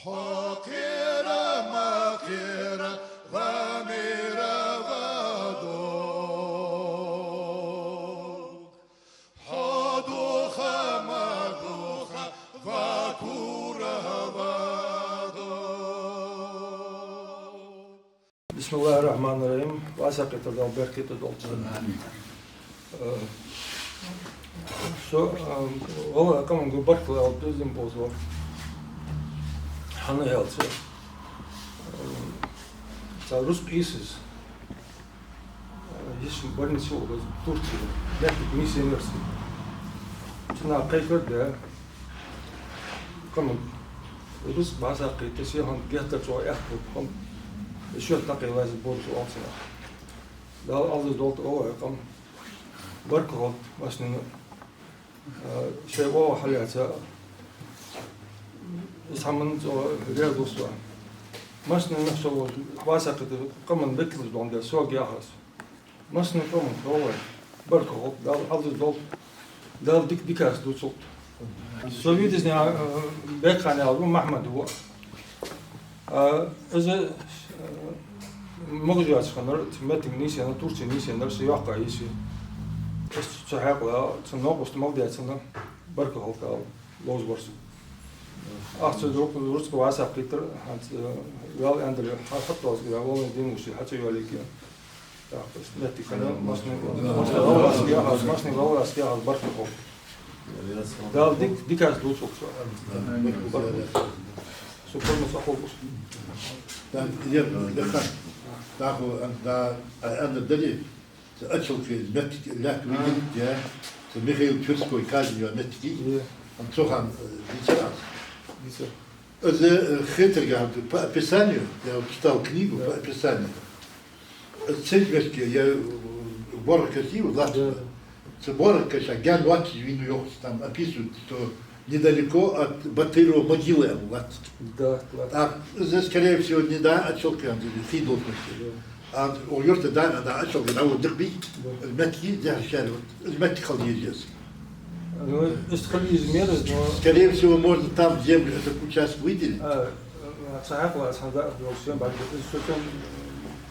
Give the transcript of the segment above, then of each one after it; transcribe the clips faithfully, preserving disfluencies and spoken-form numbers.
Хьо кхера ма кхера, ва мера ва дог. Хьо духа ма духа, ва кура ва дог. بسم الله الرحمن الرحيم. Васакъита Дала беркате долча. Амин. Э, со, э, вала къаман гу баркал ала дезаш болза. ХӀана аьлча, э, цар рузкъа ийсаз, э, йиш больнице волга Турце, мехка миссионерски. Цунах кхайкар да. Къаман рузкъа бӀаргсаккхийта, сиха геттара чӀоагӀа аьттув ба хӀама. Шоай тӀакхеллаза бораш оал цунах. Дала Ӏазза долда оал вай къам. Баркал хилда массанена. А, шоай оагӀув хьалъяьца, из хӀаман чӀоагӀа раьза ва со. Массанена со волча вӀашагӀкхийтта къаман векалаш долга, сога яхаш. Массане къаман хьо вай. Баркал хилда, Дала Ӏазза долда. Дала дика дикаца дувцалда. Со видеоз, а, бекхам яьлар Махьмад ва. А, из, а, могаш йоацаш хиннар, цу меттиге нийсъеннар, Турце нийсъеннар, са йоккха йиса. Аз цу хьакъехьа, цун новкъост мел даь цунна, баркал хилда, Дала ловзабир са. Аз цу рузкъа вӀашагӀкхийттар, хӀанз, а, вал Андрей, хьа хатталас гира, вал Димуши, хьа ца йоаллиге. Так, меттиге хинна, массане, массане валлас яхаш, массане валлас яхаш, баркал хилда. Дала дика, дикаца дувцалда. Баркал. Со форма цӀа ховш. Да, я, я хан. Да, хо, да, а, анда дали, цу Ачалкхе меттиге лаьтта вигин, я, цу Михаил Тверской казнь йола меттиге. Е. Ан цу хана, э, дийцар аз. Дийцар. Из, э, хетаргахьа по описанию, я вот читал книгу по описанию. Из цу мехка, я, э, ворхӀ каша латт. Да. Цу ворхӀ каша гаьна латташ вийнав йоах, там описывают, что недалеко от Батырова могилы латт. Да, латт. А из, скорее всего, не да, а чё, хи должности. Да. А у юрта да, да, а чё, да, вот дык бить, да, меттиге дяхар шаьра, вот, меттиге хила еза. Ну, из хила еза мера, но скорее всего, можно там землю, этот участок выделить. А, а, цхьа хьакъ ва, цхьа да, всё, бакъда, из со цун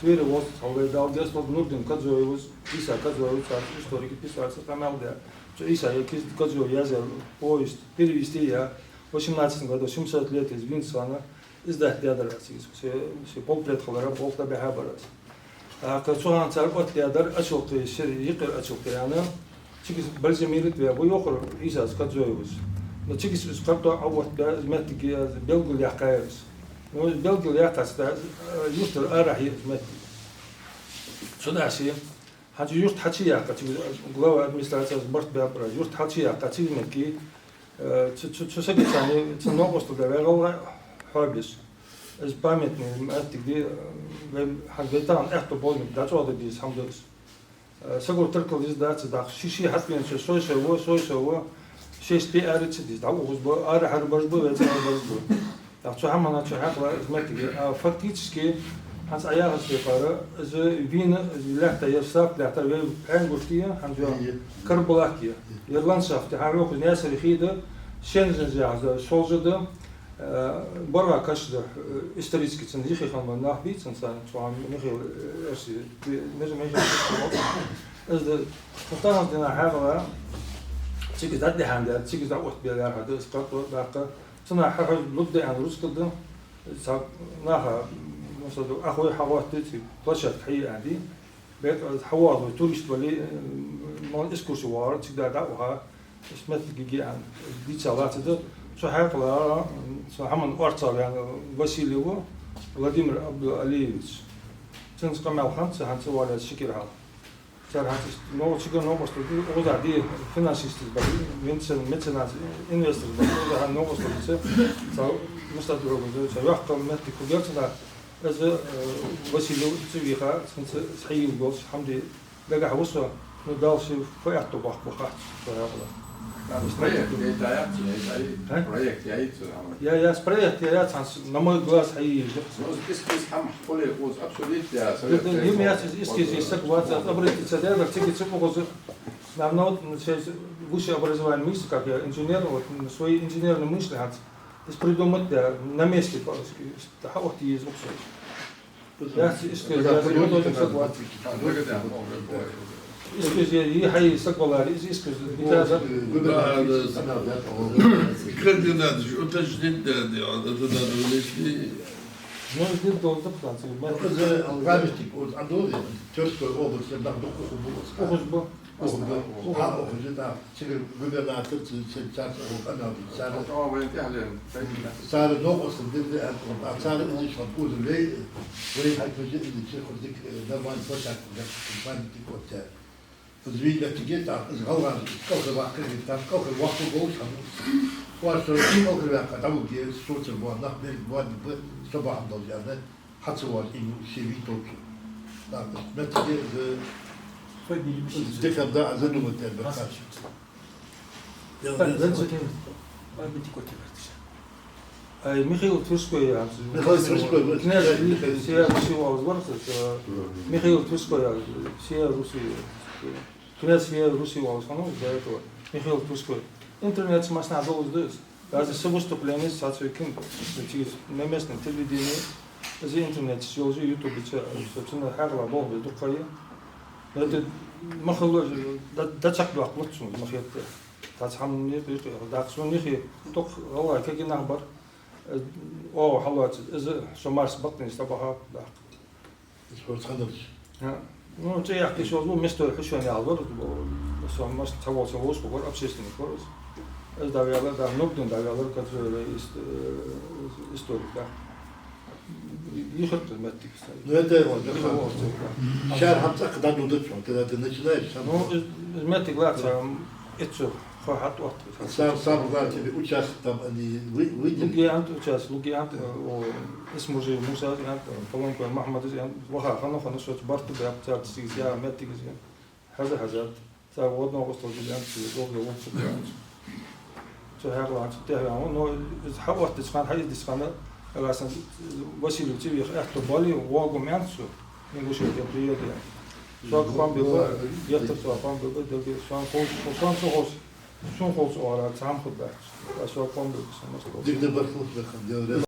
Твери волча хьалха Дала гешт долда Нурдин Кодзоевас, Ӏийса Кодзоев, цар историка писатель къамаьл даь. Цу Ӏийса я Киз-, Кодзоев язъяь повесть перевести яь, восемнадцатом году семьсот лет из винца хана, издать даьдар аз из, се, се полпред хиларах болх баьхабар аз. ТӀаккха цу хана цар оттадаьдар Ачалкхе, шери йикъир Ачалкхе яна, цига из бальзамировать ваь ва йоахар Ӏийсас Кодзоевас. Но цига из кхарто Ӏоотта баь, из меттиге белгалъяьккхай из. Но из белгалъяьккхача, из, э, юртара арахьа я из меттиг. Цу дӀасе, хӀанз юрт хьачуяккха, цига глава администрацес барт баьбар аз, юрт хьачуяккха, цига меттиге, э, цу, цу, цу сага царна, цу новкъостал да вай гӀалгӀай хьоабеш. Из памятный меттиг да, э, вай хӀанз вай тахан аьттув болга дӀачӀоагӀде деза хӀама да из. Э, саго теркал деза дац, дӀахо ший-ший хьатӀавенача, сой-сой ва, сой-сой ва, шоашта пиарить ца деза, дӀаухаш ба, арахьара бараш ба, вай цӀагӀара бараш ба. ТӀаккха цу хӀаманна цу хьакъехьа из меттиге, а фактически, хӀанз Ӏа яхача тайпара, из вийна, из лаьтта, ер сапта лаьтта, вай Ӏаьнгурте, хӀанз ер Карабулак я, ер ландшафт, хӀанз йоах из Наьсаре хий да, Шенженж яхаш да, Солжа да, э, баргӀа каш да, э, исторически цун йихи хинна нах бий, цун царна, цу хана Михаил, э, Эрси, Михаил Эрси, из да, цу таханарча дийнахьа хьаькъал, цига из дӀадихьа дар, цига из дӀаоттабаь дар хьа да, из кхарто даккха. Цунах хьахьожа лургда аьнна рузкъа да, цхьа наха, масала, ахой хьагӀоттий, цига площадка хьае аьнна дий. БӀарга хьавоагӀаш вай турист вале, э, мел экскурси воагӀар, цига дӀа уха, из меттиге аьнна, дийца латташ да. Цу хьакъехьа, цу хӀаман орцагӀа ваьнна Васильев Владимир Абдул-Алиевич. Цунца къамаьл хиннад са хӀанз валлалца ши кӀира хьалха. Цар хӀанз новкъа, цигара новкъостал да, укхаза дий финансисташ бар, мецен-, меценаташ, инвестораш бар, укхаза хӀанз новкъостал да, цар мустадрогуза, цар йоккха меттиг хургьяр цунах, из, э, Василий цӀи вийха, цунца хьайийлла йолаш хӀама да дагахьа ва со, ну, Дала ший фу аьттув боаккх ба хац, цу хьакъехьа. Там проект яйта яц, яйта яй. А? Проект яйта, а? Я, я, с проект я, я, цхьан с-, на мой глаз, хьайийлла. Ну, из эскиз хӀама хуле, уж обсудить я, да, совет да, хӀама яц, из эскиз, есть саг вац, обратиться даьдар, цига ца бохаза. Нам, ну, вот, ну, сейчас высшее образование мышцы, как я, инженер, вот, м, свои инженерные мысли хӀанз Из придумать да, на месте по-, хьаотта еза укх сага. Яц, иске, да, яц, да, придумать да, согласен. Иске, е, е хьай саг валаре, из иске, да, да. Да, да. Координаты же уточнить надо, а то надо внести. Ну, здесь должен быть, да, это алфавитик, вот, а должен, Тверской области, там, укхаза ба. Укхаза ба. Укхаза ба. А, укхаза, да. Цигара губернатор, ци-, ци-, цар укхаза, а, цар. Укхаза вай тӀехьле. Цар новкъостал дирде, а, а цар из шоана укхаза вай, вай хьакъ вижи, из чир хурдик, э, нормально площадка, да, памятник оттаяь. Из вай моттиге, тӀаккха из гӀалгӀаша, кӀалхарваккха, гӀерташ, кӀалхарваккха волаш хӀама. Оаш кӀалхарваьккха, дӀавуге, соцар бола нах, берригаш бола ба, со бахьан долаш, аьнна. Хьа ца воалаш, именно уж витовцу. Так, моттиге, э, декабрь да, задумать дар баьхкача. Так, да, да, да. Ай, Михаил Тверской, я. Михаил Тверской, вот, князь, да, Михаил Тверской. Всея Руси волаш вар, э, Михаил Тверской, я, всея Руси, э, князь всея Руси волаш хиннав, из до этого Михаил Тверской. Интернет массанахьа долаш да из. Даже са выступлени, са цу кин, на местном телевидении, из интернете йолаш, ютубе ца, собственно, хьаькъал болх бе дукха я. Это махало, да, да цхьаккха даккха лац сона, махетта. Тац хьам не, даккха сона нихи, тох гӀалгӀай кагий нах бар. Э, о, хьалоаца, из со марс бакъденна ца баха, даккха. Из хӀанз ханарч. А, ну, цӀи яхкаш йолаш ва, место хьу шоана яхалур, со мас цхьавола ца волаш хургвар, общественник вар из. Из дӀаваьлар, да, Нурдин дӀаваьлар, который ис-, э, историк, да. Йихар моттиг са. Ну, это вот, да. Йихар моттиг, да. Шаьра хӀама цӀаккха дӀадоладац хьона, когда ты начинаешь, сам. Ну, из, из моттиг лаца, м, итт саг хьатӀаоттар. Сам, сам главное тебе участок там они вы-, выделили. Лугиант участок, Лугиант, э, о, Исмуржиев Муса, э, Полонкой Махьмад, э, ваха хана, хана соц барт бе, цар цига я моттиг, э, хьажа, хьажа. Цар водно гостал, э, долго лучше, э. Цу хьаькъалца тӀехьа ваьнна, но из хьаоттача хана, хьаийздеча хана, Аласан Василий цӀи веха аьттув бале, вагу мянцу, Ингушетия приеду. Сога хоам бе ба, геттара сога хоам бе ба, деррига сона ховш, сона цу ховш, сона ховш оагӀора цхьа хӀама хургбац. А сога хоам бе ба, со мас ховш. Дика да бархӀлагӀа, дика да.